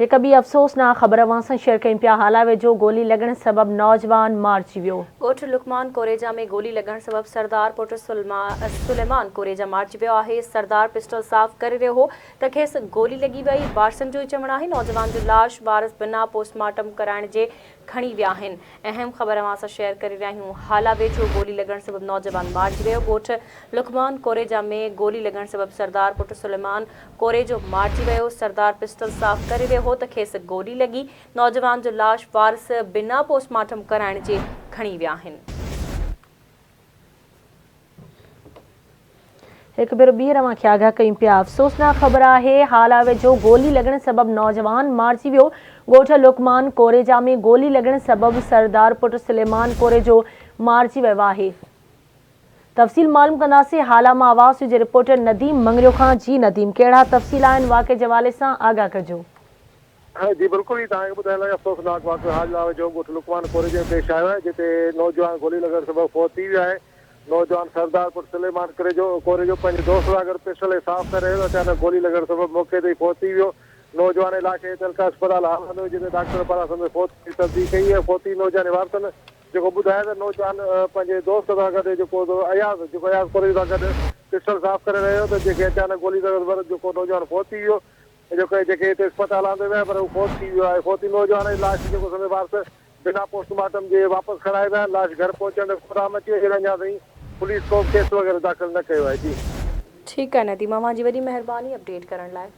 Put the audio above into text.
هڪ ٻي افسوسناڪ خبر اوهان سان شيئر ڪيون پيا، هالا ويجهو گولي لڳڻ سبب نوجوان مارجي ويو. ڳوٺ لقمان ڪوريجا ۾ گولي لڳڻ سبب سردار پٽ سليمان ڪوريجا مارجي ويو آهي، سردار پسٽل صاف ڪري رهيو هو ته کيس گولي لڳي وئي، وارثن جو چوڻ آهي نوجوان جو لاش وارث بنا پوسٽ مارٽم ڪرائڻ جي کڻي ويا آهن. اهم خبر اوهان سان شيئر ڪري رهيا آهيون هالا ويجهو گولي لڳڻ سبب نوجوان مارجي ويو ڳوٺ لقمان ڪوريجا ۾ گولي لڳڻ سبب سردار پٽ سليمان ڪوريجو مارجي ويو سردار پسٽل صاف ڪري رهيو هو ته کيس گولي لڳي نوجوان جو لاش وارث بنا پوسٽ مارٽم ڪرائڻ جي کڻي ويا آهن. هڪ ڀيرو ٻيهر اوهان کي آگاهه ڪيون پيا افسوسناڪ خبر آهي هالا ويجهو گولي لڳڻ سبب نوجوان مارجي ويو ڳوٺ لقمان ڪوريجا ۾ گولي لڳڻ سبب سردار پٽ سليمان ڪوريجو مارجي ويو آهي تفصيل معلوم ڪنداسين هالا مان آواز جي رپورٽر نديم مڱريو کان جي نديم ڪهڙا تفصيل آهن واقعي جي حوالي سان آگاهه ڪجو. جي بلڪل هي توهان کي ٻڌائڻ لاء افسوسناڪ واقعو هالا ويجهو ڳوٺ لقمان ڪوريجي ۾ پيش آيو آهي جتي نوجوان گولي لڳڻ سبب فوت ٿي ويو آهي نوجوان سردار پٽ سليمان ڪريجو ڪوريجو پنهنجي دوست سان گڏ پسٽل کي صاف ڪري رهيو هو اچانڪ گولي لڳڻ سبب موقعي تي ئي فوت ٿي ويو. نوجوان جي لاش کي تعلقه اسپتال هالا آندو ويو جتي ڊاڪٽرن پاران سندس فوت جي تصديق ڪئي وئي ۽ فوتي نوجوان جي وارثن جيڪو ٻڌايو ته نوجوان پنهنجي دوست سان گڏ جيڪو اياز جيڪو اياز ڪوريجو سان گڏ پسٽل صاف ڪري رهيو هو ته جنهن کي اچانڪ گولي لڳڻ سبب جيڪو نوجوان فوت ٿي ويو جيڪو جيڪي هتي اسپتال آندو ويو آهي پر هو فوت ٿي ويو آهي فوتي نوجوان جي لاش جيڪو سندس وارث بنا پوسٽ مارٽم جي واپس کڻائي ويا آهن لاش گهر پهچڻ تي ڪوهرام اچي ويو جڏهن اڃا تائين پوليس ڪو به ڪيس وغيره داخل نه ڪيو آهي جي. ٺيڪ آهي نديم اوهان جي وڏي مهرباني اپڊيٽ ڪرڻ لاء.